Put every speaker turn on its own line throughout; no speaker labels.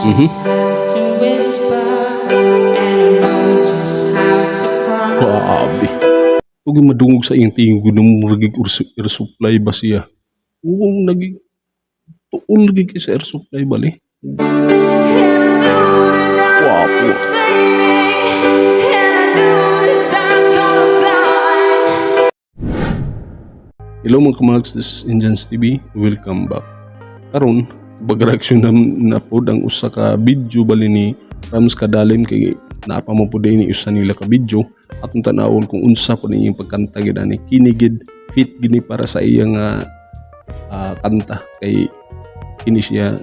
Just how to whisper, and I know just how to cry.
Grabe. Ug madungog sa iyang tingog na murag Air Supply ba siya. Oo, naging tuol gid kay sa Air Supply bali.
And I know the night
Gwapo.
Is fading, and I know the time gonna fly.
Hello, mga kamags, this is Indians TV. Welcome back. Karon, pag-reaction na pod ang usa ka video bali ni Rams Kadalim kay naapa mo pod ni usa nila ka video. Atong tan-awon kung unsa pod iyang pagkanta gid ani. Kini gid fit gini para sa iyang kanta kay kini siya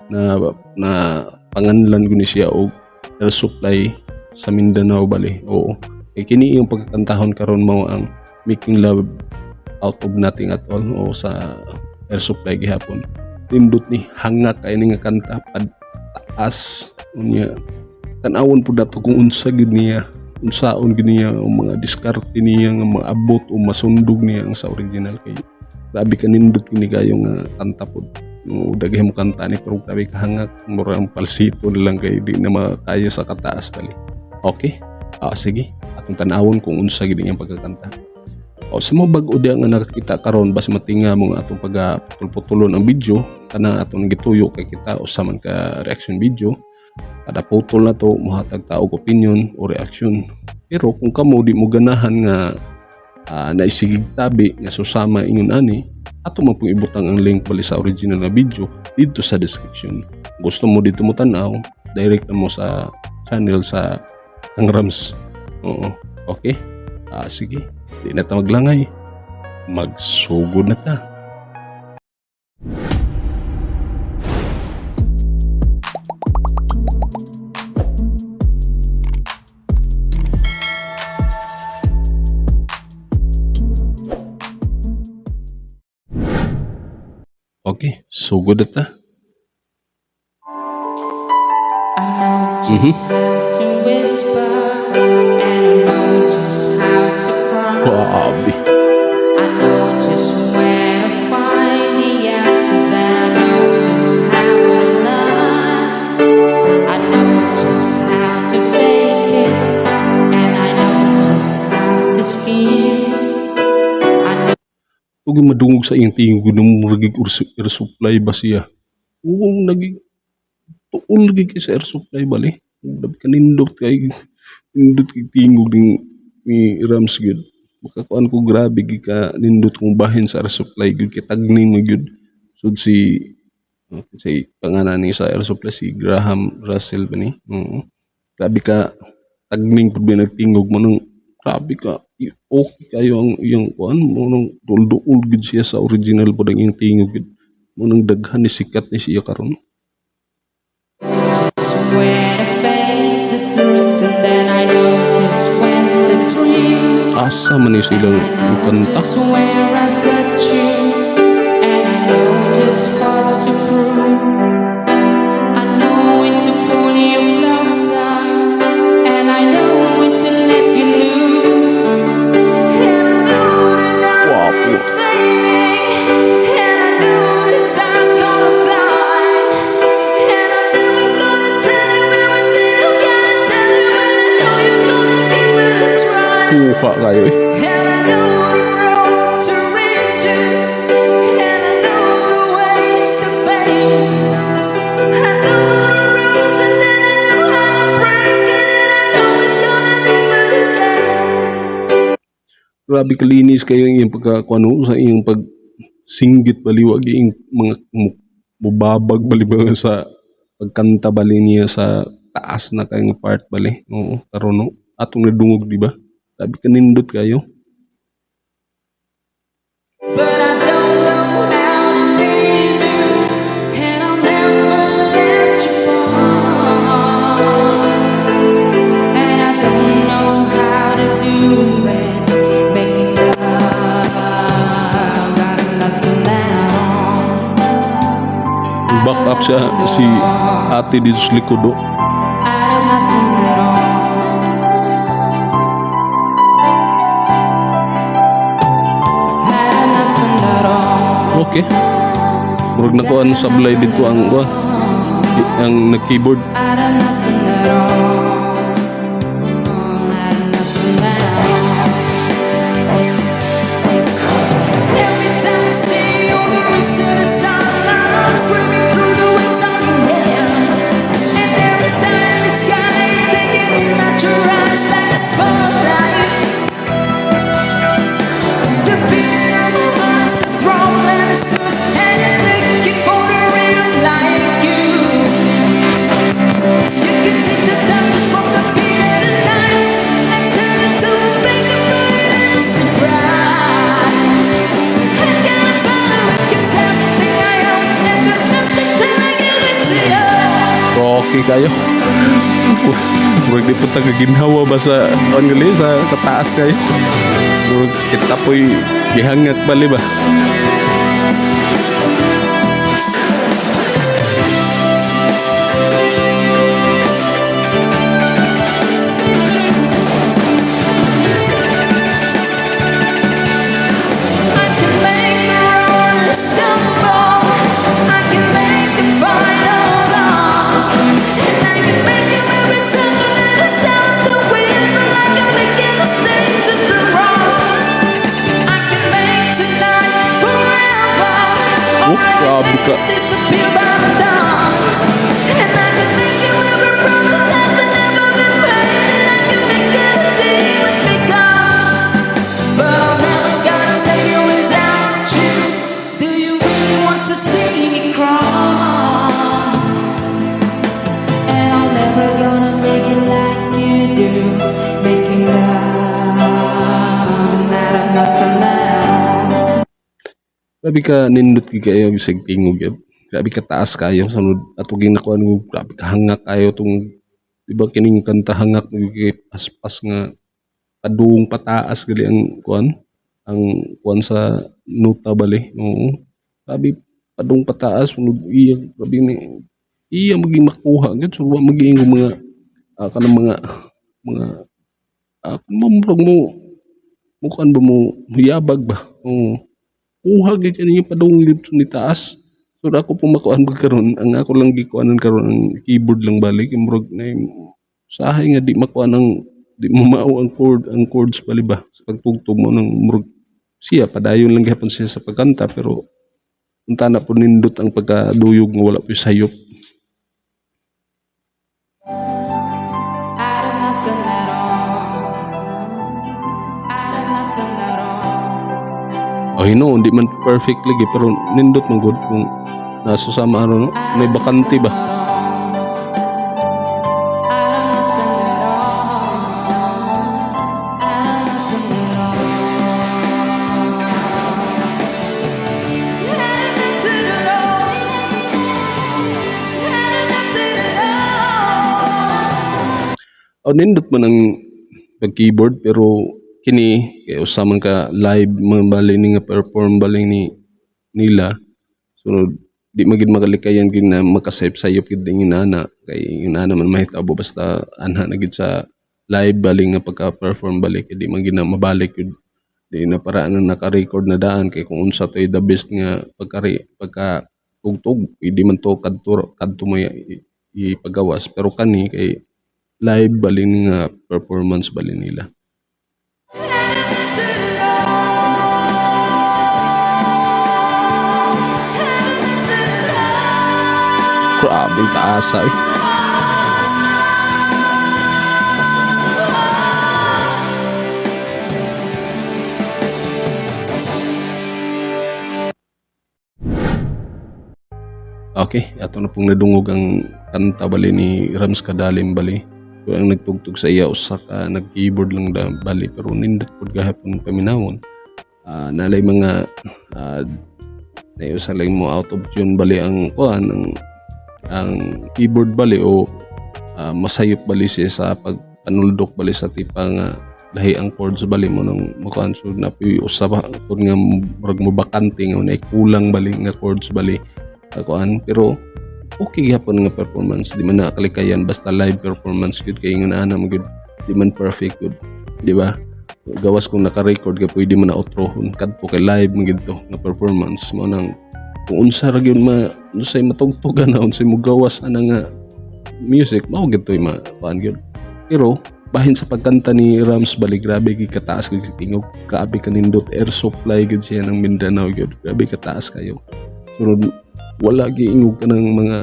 na na panganlan guni siya og Air Supply sa Mindanao bali. Oo. Kay kini iyang pagkantahon karon mao ang "Making Love Out of Nothing at All" o sa Air Supply gihapon. Nindot ni, hanga kay ni nga kanta pad taas. Unya tan-awon pud nato kung unsa gyud niya, unsaon gyud niya ang mga diskarte niya nga maabot o masundog niya ang sa original kay grabe ka nindot kini kayo nga kanta pod. No, daghay mo kanta ni pero grabe ka hangak, mura ang falsetto na lang kay di na makaya sa kataas bali. Okay, sige, atong tan-awon kung unsa gyud iyang pagkakanta. O sa mga bag-o diya nga nakakita karon, bas matinga mo nga atong pagputol-putulon ang video kana atong gituyo kay kita usa man ka reaction video. Kada putol na to mohatag ta og opinion o reaction. Pero kung kamo di mo ganahan nga naisigig tabi nga susama ingon ani, ato man pong ibutang ang link bali sa original na video dito sa description. Gusto mo dito mo tan-aw, direct na mo sa channel sa Kang Rams. Oo, okay, sige, di na ta maglangay, magsugod na ta. Okay, sugod na ta.
I know just how to whisper, and I know just how to cry.
Grabe.
I know just where to find the answers, and I know just how to lie. I know just how to fake it, and I know just how to scheme. I know
Ug madungog sa iyang tingog na murag Air Supply ba siya. Oo, naging tuol gid kay sa Air Supply bali. Grabe ka nindot kay, nindot kay tingog ni Rams gyud. Makakuan ko, grabe gid ka nindot kung bahin sa Air Supply gyud kay tagning mo gyud. Sud si say pangalan ni sa Air Supply, si Graham Russell ba ni? Oo. Grabe ka tagning pud ba nagtingog mo nung grabe ka okay kayo ang iyang kuan mo nung duol-duol gid siya sa original pud ang iyang tingog gid mo nang daghan ni sikat ni siya karon.
Just where to face the truth, and then I know just when to dream.
Asa man ni silang
I know
kanta.
Just where I got you, and I know just what to prove. I know when to pull you closer, and I know when to let you loose. And I know the night
Gwapo.
Is fading, and I know the time gonna fly. And I'm never gonna tell you everything I gotta tell you, and I know you're gonna give it a try.
Kuha kayo eh.
And I know the road to riches, and I know the ways to pain. I know the rules, and then I know how to break it, and I know it's gonna be but again.
Grabe kalinis kayo ang iyang pagkakuano sa iyang pag singgit baliwag iyang mga mubabag bali ba sa pagkanta bali niya sa taas na kay nga part bali. Oo, karon no atong nadungog, di ba? Grabe kanindot kayo.
But I don't know how to leave you, and I'll never let you fall. And I don't know how to do it, making love out of nothing at all.
Back up siya si ate dito sa likod oh.
Out of nothing at all. Out of nothing at all.
Okay. Murag nakuan sablay dito ang kuan. ang nag-keyboard.
Out of nothing at all. Out of nothing at all. Every time I see you, the reason is I'm streaming through the wings of your hair. And every star in the sky, taking in at your eyes like a spotlight. The beating of my heart's a throb and it's loose, and you're looking for the real like you. You can take the darkness from the beat of the night and turn it to a big instant bright. I gotta follow it 'cause everything I own, and there's nothing till I give it to you.
Okay kayo. Murag di po tagaginhawa ba sa ano gali sa kataas kayo. Murag kita po'y gihangak bali ba.
I can make the road stumble. I can make the final wrong. And I can make you every time that I sound the whistle. I can make it a stay just the wrong. I can make tonight forever.
Oh,
Or I can
grabe
make
ka.
it disappear by the dawn. And I can make you every promise that will never be made. And I can make it a day was begun. But I'm never gonna make it without you. Do you really want to see me crawl? And I'm never gonna make it like you do. Making love out of nothing now.
Grabe ka nindot gid kayo bisag tingog gyud. Grabe ka taas kayo sunod ato ginakuan mo, grabe ka hangak kayo tong, di ba, kining kanta hangak mo kay paspas nga padung pataas gali ang kuan sa nota bali. Oo. Grabe padung pataas sunod iya, grabe ni iya maging makuha gyud, so wa magiingon mga kanang mga murag mo mukuan ba mo muyabag ba. Oo. Kuha gyud ninyo padung dito ni taas. So ako po makuan ba karon, ang ako lang gikuanan karon ang keyboard lang bali kay murag na usahay nga di makuan ang di mo mao ang chord, ang chords bali ba sa pagtugtog mo ng murag siya padayon lang gihapon siya sa pagkanta, pero unta na po nindot ang pagkaduyog nga wala po sayop.
Out of nothing at all. Out of nothing at all.
Oh, hinuon di man perfect lagi, pero nindot man gud kung nasa sama ano no may bakante ba.
Out of nothing at all. Out of nothing at all. Out of nothing at all. Out of nothing at all.
Oh, nindot man ang pag-keyboard, pero kini kay usa man ka live mga bali ni nga perform bali ni nila, so di magid makalikayan gid na makasayop-sayop gid din inana kay inana man mahitabo basta anha na gid sa live bali nga pagka-perform bali kay di man gid na mabalik yun, di na paraan na naka-record na daan kay kung unsa to'y the best nga pagka tugtog, pwede man to kadto kadto mo ipagawas, pero kani kay live bali ni nga performance bali nila.
Out of nothing at all. Out of nothing at all.
Grabe ang taasa eh. Okay, ato na pong nadungog ang kanta bali ni Rams Kadalim bali. So, ang nagtugtog sa iya usa ka nag-keyboard lang da bali, pero nindot pud gahapon paminawon. Nalay mga naiusa lang mo out of tune bali ang kuan ang keyboard bali o masayop bali siya sa pagpanuldok bali sa tipa nga lahi ang chords bali mo nang makuan, so napi usa pa kun nga murag mo bakante nga naay kulang bali nga chords bali kuan, pero okay gihapon nga performance, di man nakalikayan basta live performance gyud kay ingon ana man gyud, di man perfect gyud, di ba? Gawas kung naka-record ka, pwede man na outrohon kadto kay live man gyud to nga performance mo nang Kung unsa ra gyud ma unsay matugtugan na, unsay mugawas ana nga music, mao gyud to'y ma kuan gyud. Pero bahin sa pagkanta ni Rams bali, grabe gyud kataas gyud sa tingog, grabe kanindot, Air Supply gyud siya ng Mindanao gyud, grabe kataas kayo. Sunod wala giingog ka ng mga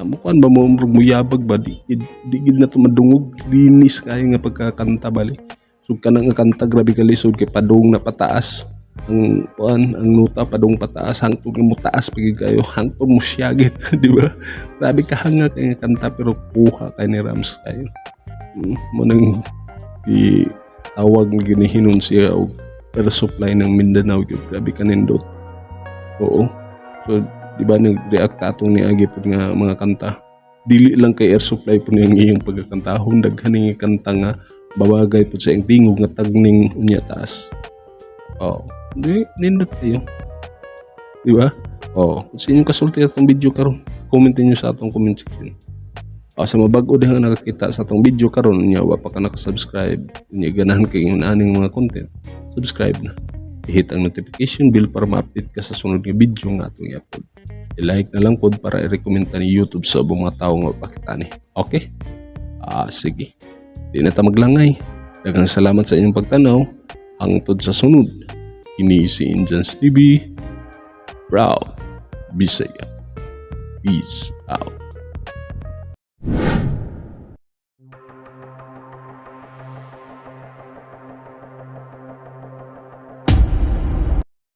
mukuan ba mo, murag muyabag ba, di gid na to madungog, linis kayo nga pagkakanta bali. So kanang nga kanta, grabe ka lisod kay padung na pataas ang kuan, ang nota, padung pataas hangtod nga motaas pa gyud kayo, hangtod mo siyagit, di ba? Grabe kahanga kay nga kanta, pero kuha kay ni Rams kayo. Mo nang di tawag nga ginihinon siya og Air Supply ng Mindanao gyud, grabe kanindot. Oo, so di ba nag-react atong niagi pud nga mga kanta, dili lang kay Air Supply po niyang iyong pagkakantahon, daghan ni kanta nga babagay pud sa iyang tingog nga tagning unya taas. Oh, di nindot kayo. Di ba? Oh, sa inyong kasulti atong video karon, comment niyo sa atong comment section. O, sa mabag-o diha nga nakakita sa atong video karon unya wa pa ka naka-subscribe, unya ganahan kay aning mga content, subscribe na. I-hit ang notification bell para ma-update ka sa sunod nga video nga atong i-upload. I-like na lang pod para i-recommend ta ni YouTube sa ubang mga tao nga mapakita ni. Okay? Ah, sige. Di na ta maglangay. Daghang salamat sa inyong pagtanaw. Hangtod sa sunod. Kini si Injans TV. Proud Bisaya. Peace out.